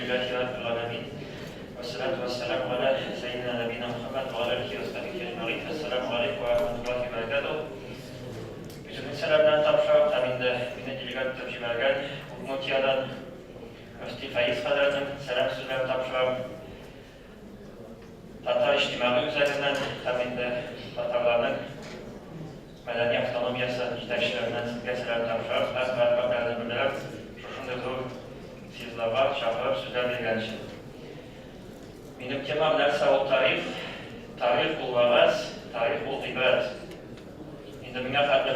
Әлхәмдүлилләһи раббил галәмин. Вәссәлату вәссәламу галә сәййидина нәбиина Мөхәммәд вә галә алихи вә сәхбихи әҗмәгыйн. Әссәламу галәйкүм вә рахматуллаһи вә бәрәкәтүһ. Үземнең сәламнән тапшырам һәм инде мине делегат итеп җибәргән Удмуртиядән мөфти Фәиз хәзрәтнең сәлам сүзләрен тапшырам. Татар иҗтимагый үзәгеннән һәм инде татарларның мәдәни автономиясе җитәкчеләреннән сезгә сәлам тапшырам һәм рәхмәтләрне белдерәм шушындый зур съездларга чакырып сүзләр биргән өчен. Минем темам нәрсә ул тарих? Тарих ул вәгазь, тарих ул гыйбрәт. Инде миңа хәтле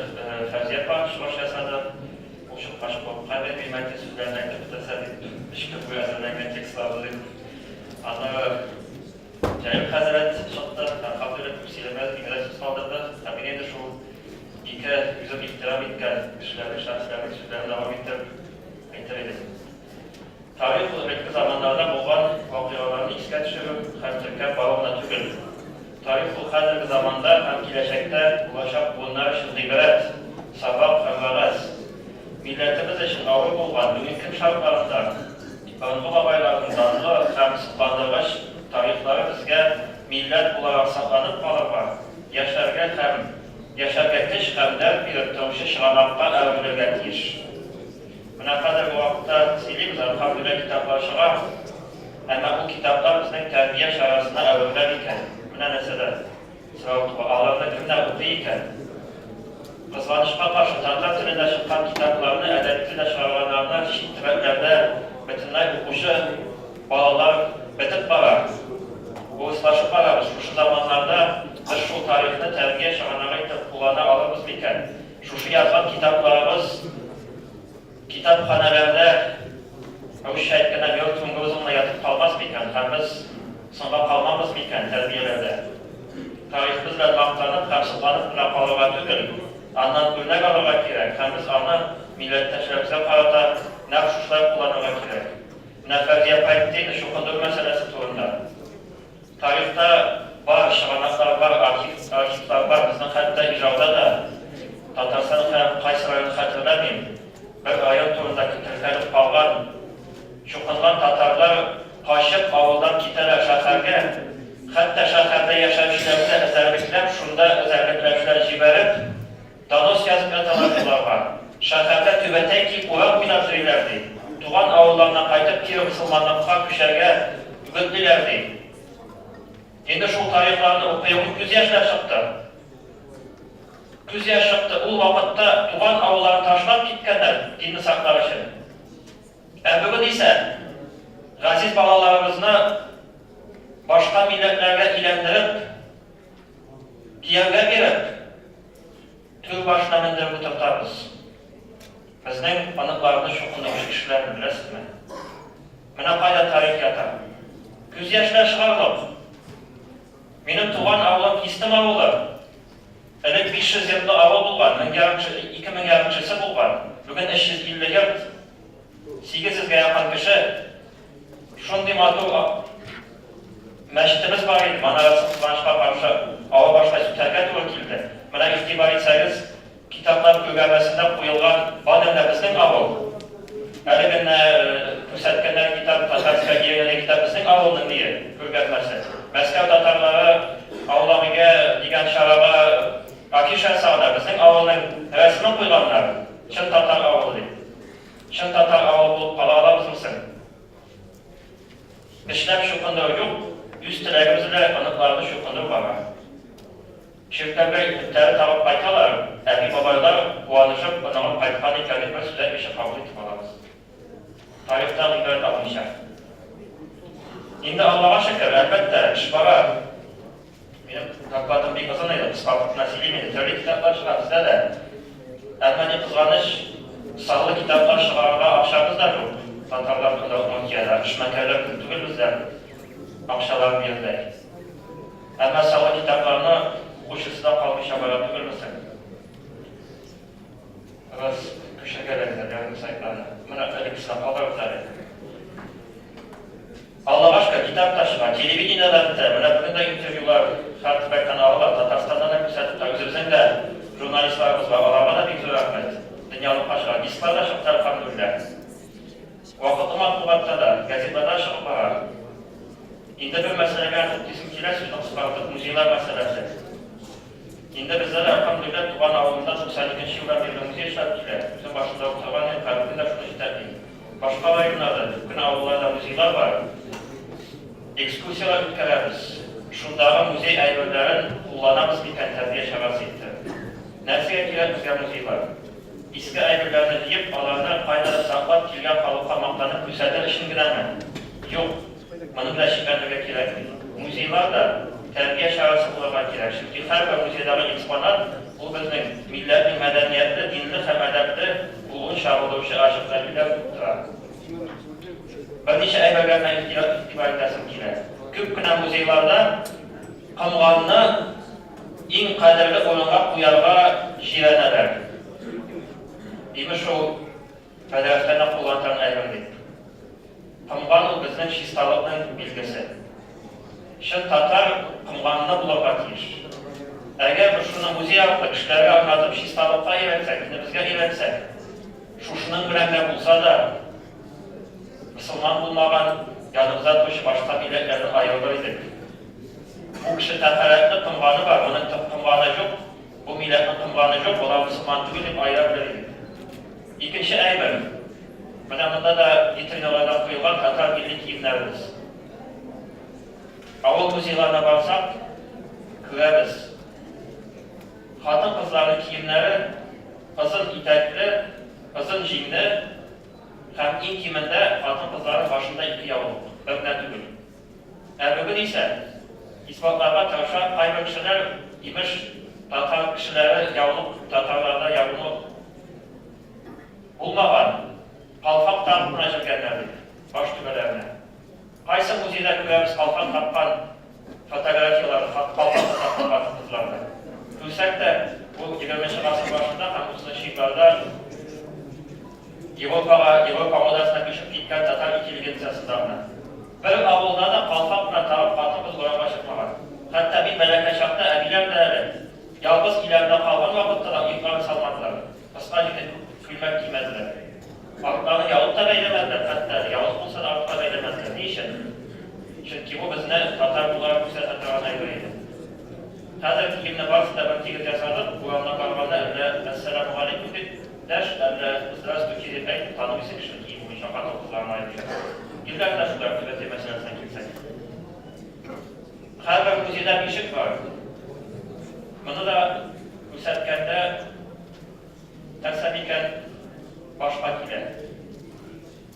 Фәүзия апа чыгыш ясады. Ул чыккач курыккан идем, минем әйткән сүзләрне әйтеп бетерсә дип, өч көн буе әзерләнгән текстларны дип. Аннары Җәлил хәзрәт чыкты, әлхәмдүлилләһ, күп сөйләмәде, миңа да сүз калдырды. Һәм мин инде шул ике үзем ихтирам иткән кешеләрнең, шәхесләрнең сүзләрен дәвам итеп әйтер идем. Тарих ул элекке заманнарда булган вакыйгаларны искә төшерү һәм теркәп бару гына түгел. Тарих ул хәзерге заманда һәм киләчәктә булачак буыннар өчен гыйбрәт, сабак һәм вәгазь. Милләтебез өчен авыр булган бүгенге көн шартларында борынгы бабайларның данлы һәм сокландыргыч тарихлары безгә милләт буларак сакланып калырга, яшәргә һәм яшәргә көч һәм дәрт биреп торучы чыганакка әверелергә тиеш. Менә хәзерге вакытта сөйлибез, әлхәмдүлилләһ, китаплар чыга. Әмма ул китаплар безнең тәрбия чарасына әверелә микән? Менә нәрсәдә сорау туа. Аларны кемнәр укый икән? Кызганычка каршы, татар телендә чыккан китапларны, әдәби телдә чыгарганнарны чит төбәкләрдә бөтенләй укучы балалар бетеп бара. Урыслашып барабыз. Шушы заманнарда без шул тарихны тәрбия чыганагы итеп куллана алырбыз микән? Шушы язган китапларыбыз китапханәләрдә, русча әйткәндә, мертвым грузом гына ятып калмас микән һәм без соңга калмабыз микән тәрбияләүдә? Тарихыбыз белән мактанып һәм сокланып кына калырга түгел, аннан үрнәк алырга кирәк һәм без аны милләттәшләребезгә карата нәкъ шушылай кулланырга кирәк. Менә Фәрдия апа әйтте инде чукындыру мәсьәләсе турында. Тарихта бар, чыганаклар бар, архив, архивлар бар. Безнең хәтта Ижауда да, Татарстанның һәм кайсы районын хәтерләмим, бер район турында теркәлеп калган, чукынган татарлар качып авылдан китәләр шәһәргә, хәтта шәһәрдә яшәүчеләрне дә эзәрлекләп, шунда эзәрлекләүчеләр җибәреп, донос язып яталар боларга. Шәһәрдә түбәтәй киеп урам буйлап йөриләр, ди. Туган авылларына кайтып кире мөселманлыкка күчәргә үгетлиләр, ди. Инде шул тарихларны укый-укый күз яшьләр чыкты. Күз яшь чыкты. Ул вакытта туган авылларын ташлап киткәннәр динне саклар өчен. Ә бүген исә газиз балаларыбызны башка милләтләргә өйләндереп, кияүгә биреп, Түр башына мендереп утыртабыз. Безнең оныкларны чукындыручы кешеләрне беләсезме? Менә кайда тарих ята. Күз яшьләр чыгарлык. Минем туган авылым Кистем авылы. Элек 500 йортлы авыл булган, 1500 кеше, 2500 кешесе булган. Бүген 350 йорт. 800 гә якын кеше. Шундый матур мәчетебез бар иде, манарасы кызганычка каршы ава башлай сүтәргә туры килде. Менә игътибар итсәгез, китаплар күргәзмәсендә куелган баннерда безнең авыл. Әле генә күрсәткәннәр китап, Татарская деревня дигән китап безнең авылның ние күргәзмәсе. Мәскәү татарлары Аулак өйгә дигән чарага афиша ясаганнар, безнең авылның рәсемен куйганнар, чын татар авылы дип. Чын татар авылы булып кала алабызмы соң? Эшләп чукындыру юк, үз теләгебез белән оныкларны чукындыру бара. Чиркәүгә этләре тагып кайталар, әби-бабайлар куанышып, оныгым кайткан икән дип бер сүз әйтмичә кабул итеп алабыз. Тарихтан гыйбрәт алмыйча. Инде Аллага шөкер, әлбәттә, эш бара. Минем докладым бик озын иде, кыскартып кына сөйлим инде. Төрле китаплар чыга бездә дә. Әмма ни кызганыч, саллы китаплар чыгарырга акчабыз да юк. Татарлар турында Удмуртиядә эшмәкәрләр күп түгел бездә, акчаларын бирердәй. Әмма саллы китапларны укучысы да калмыйча бара түгелме соң? Бераз күчергә дә әзерләдем сайтларны. Менә элеккесенә калдырыгыз әле. Аллага шөкер, китап та чыга, телевидениедә дә бетә. Менә бүген дә интервьюлар һәр төбәктән алалар, Татарстаннан да күрсәтеп тора. Үзебезнең дә журналистларыбыз бар, аларга да бик зур рәхмәт. Дөньялыкка чыга. Дисклар да чыкты, әлхәмдүлилләһ. Вакытлы матбугатта да, газетларда чыгып бара. Инде бер мәсьәләгә туктыйсым килә, сүзне кыскартып, музейлар мәсьәләсе. Инде бездә дә, әлхәмдүлилләһ, туган авылымда 92 нче елдан бирле музей эшләп килә, үзем башында ук торган идем, һәр көн дә шуны җитәклим. Башка районнарда, күп кенә авылларда музейлар бар. Экскурсияләр үткәрәбез. Шундагы музей әйберләрен кулланабыз микән тәрбия чарасы итеп? Нәрсәгә кирәк безгә музейлар? Иске әйберләрне җыеп, аларны кайдадыр саклап, килгән халыкка мактанып күрсәтер өчен генәме? Юк, моны белән чикләнергә кирәкми. Музейлар да тәрбия чарасы булырга кирәк, чөнки һәрбер музейдагы экспонат, ул безнең милләтнең мәдәниятле, динле һәм әдәпле булуын чагылдыручы ачык дәлилләр булып тора. Берничә әйбергә генә игътибар итәсем килә. Күп кенә музейларда комганны иң кадерле урынга куярга җирәнәләр. Имеш, ул бәдрәфтән куллана торган әйбер дип. Комган ул безнең чисталыкның билгесе. Чын татар комганлы булырга тиеш. Әгәр без шуны музей аркылы кешеләргә аңлатып чисталыкка өйрәтсәк, динебезгә өйрәтсәк, шушының белән генә булса да, мөселман булмаган, яныбызда торучы башка милләтләрне аерылыр идек. Бу кеше тәһарәтле, комганы бар, моның комганы юк, бу милләтнең комганы юк, болар мөселман түгел дип аера белер идек. Икенче әйбер, менә монда да витриналарда куелган татар милли киемнәребез. Авыл музейларына барсак, күрәбез. Хатын-кызларның киемнәре озын итәкле, озын җиңле һәм иң кимендә хатын-кызларның башында ике яулык, бер генә түгел. Ә бүген исә, исбатларга тырыша кайбер кешеләр, имеш, татар кешеләре яулык, татарларда яулык булмаган, калфак тагып кына йөргәннәр дип, баш түбәләренә. Кайсы музейда күрәбез калфак таккан фотографияләрне, калфак таккан хатын-кызларны? Күрсәк тә, бу егерменче гасыр башында һәм утызынчы елларда Европага, Европа модасына күчеп киткән татар интеллигенциясендә гына. Бер авылда да калфак белән тагып хатын-кыз урамга чыкмаган. Хәтта мин бәләкәй чакта әбиләр дә әле, ялгыз өйләрендә калган вакытта да оекларын салмадылар, кыска җиңле күлмәк кимәделәр. Артларына яулык та бәйләмәделәр, хәтта әле яулык булса да артка бәйләмәделәр. Ни өчен? Чөнки бу безне татар буларак күрсәтә торган әйбер иде. Хәзер киемне барысын да бер тигез ясадык, урамнан барганда әллә әссәламүгаләйкүм дип дәш, әллә здравствуйте дип әйт, танымыйсың кешене кием буенча, хатын-кызларны аеруча. Ирләр дә шулай, түбәтәй мәсьәләсенә килсәк. Һәрбер музейда бишек бар. Моны да күрсәткәндә нәрсә микән башка килә.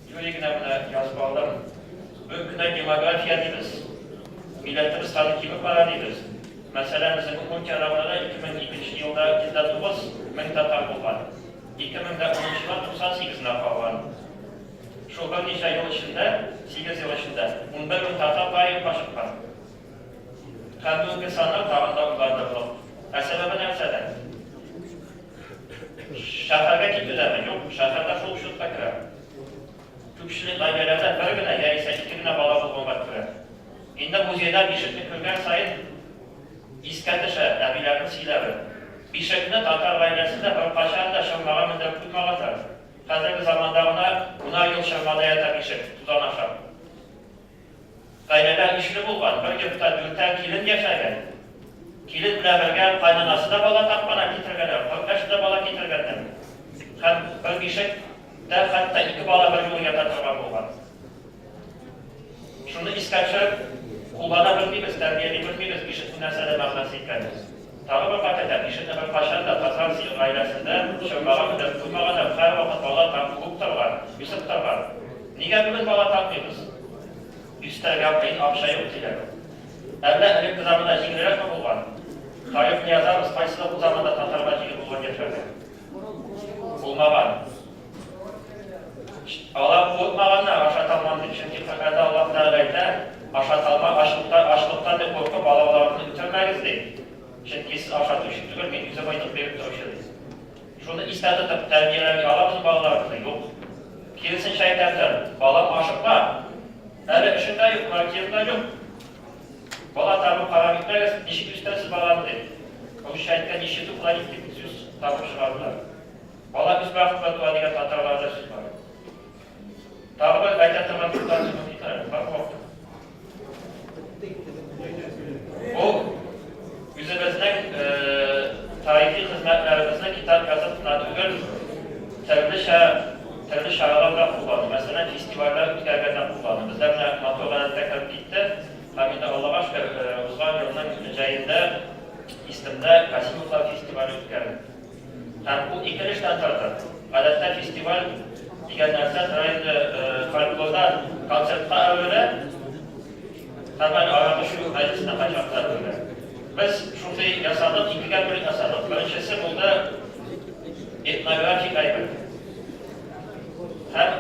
Юри генә менә язып алдым. Бүгенге көндә демография дибез. Милләтебез саны кимеп бара дибез. Мәсәлән, безнең Удмуртиядә гына да 2002 елда 109 мең татар булган. 2010 елда 98 генә калган. Шул берничә ел эчендә, сигез ел эчендә, 11 мең татар да юкка чыккан. Һәм бүгенге саннар тагын да уйландырырлык. Ә сәбәбе нәрсәдә? Шәһәргә китүдәме? Юк, шәһәрдә шул учетка керә. Күпчелек гаиләләрдә бер генә яисә ике генә бала булганга күрә. Инде музейда бишекне күргән саен искә төшә әбиләрнең сөйләве. Бишекне татар гаиләсендә беркайчан да чормага мендереп куймаганнар. Хәзерге заманда гына унар ел чормада ята бишек, тузан ашап. Гаиләдә ишле булган, бер йортта дүртәр килен яшәгән. Килен белән бергә кайнанасы да бала тапкан, ә китергәннәр, кардәше дә бала китергәннәр. Һәм бер бишек тә хәтта ике бала берьюлы ята торган булган. Шуны искә төшереп, куллана белмибез, тәрбияли белмибез бишекнең нәрсәдә мәгънәсе икәнен. Тагы бер кат әйтәм, бишекне беркайчан да татар гаиләсендә чормага мендереп куймаганнар, һәрвакыт бала туып торган, үсеп торган. Нигә бүген бала тапмыйбыз? Өстәлгә кыен акча юк, диләр. Әллә элекке заманда җиңелрәкме булган? Тарихны язабыз, кайсы да ул заманда татарга җиңел булган яшәргә? Булмаган. Алар курыкмаганнар, ашата алмам дип, чөнки Коръәндә Аллаһ Тәгалә әйтә, ашата алма, ачлыкта, ачлыктан дип куркып, балаларыгызны үтермәгез, ди. Чөнки сез ашатучы түгел, мин үзем айтып биреп торучы, ди. Шуны истә тотып тәрбияләми алабызмы балаларыбызны? Юк. Киресенчә әйтәбез, балам, ашыкма. Әле эшең дә юк, квартираң да юк. Бала табу карар итмәгез, ничек үстерәсез баланы дип. Русча әйткән нищету плодить дип сүз табып чыгардылар. Бала үз бәхетенә туа дигән татарларда сүз бар. Тагы бер әйтә торган сүз мөмкин, бар вакыт. Ул үзебезнең тарихи хезмәтләребезне китап язып кына түгел, төрлечә төрле чаралар белән куллану. Мәсәлән, фестивальләр үткәргәндә куллану. Бездә менә матур гадәткә кереп китте. Һәм инде Аллага шөкер, узган елның җәендә Истемдә Касимовлар фестивале үткәрдек. Һәм ул ике өлештән торды. Гадәттә фестиваль дигән нәрсә тора инде фольклордан концертка әверелә һәм әле аракы эчү мәҗлесенә кайчакта әверелә. Без шундый ясадык, икегә бүлеп ясадык. Беренчесе булды этнографик әйбер һәм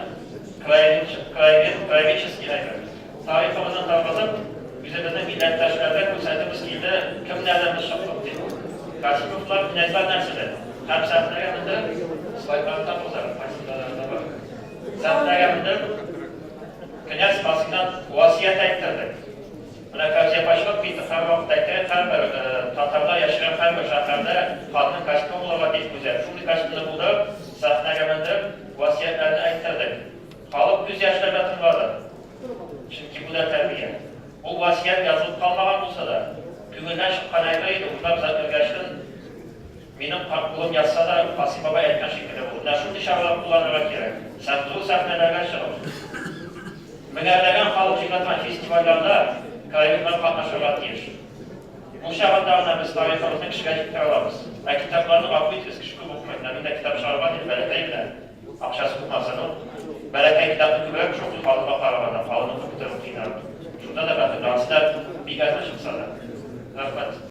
краеведческий әйбер. Тарихыбызны торгызып, үзебезнең милләттәшләргә күрсәтебез килде, кемнәрдән без чыктык дип. Касимовлар князьлар нәселе. Һәм сәхнәгә мендереп, слайдларны табыгыз әле, кайсында бар. Сәхнәгә мендереп, князь Касимнан васыять әйттердек. Менә Фәүзия апа чыгып китте, һәрвакыт әйтә, һәрбер татарлар яшәгән һәрбер шәһәрдә хатның костюмы булырга тиеш, Гүзәл. Шундый костюмны булдырып, сәхнәгә мендереп, васыятьләрне әйттердек. Халык күз яшьләренә тыңлады. Чөнки бу да тәрбия. Ул васыять язылып калмаган булса да, күңелдән чыккан әйбер иде, уйлап зәбергәчтен минем карт улым язса да, Касыйм бабай әйткән шикелле булды. Менә шундый чаралар кулланырга кирәк. Зур сәхнәләргә чыгып, меңәрләгән халык җыела торган фестивальләрдә краеведлар катнашырга тиеш. Бу чагында гына без тарихыбызны кешегә җиткерә алабыз. Ә китапларны, гафу итегез, кеше күп укымый. Менә мин дә китап чыгарган идем, бәләкәй генә. Акчасы булмаса, ну, бәләкәй китапны күбрәк укый халыкка караганда, калын укып бетерү кыенрак. Шунда да бәхетле, ансы да бик әзме чыкса да. Рәхмәт.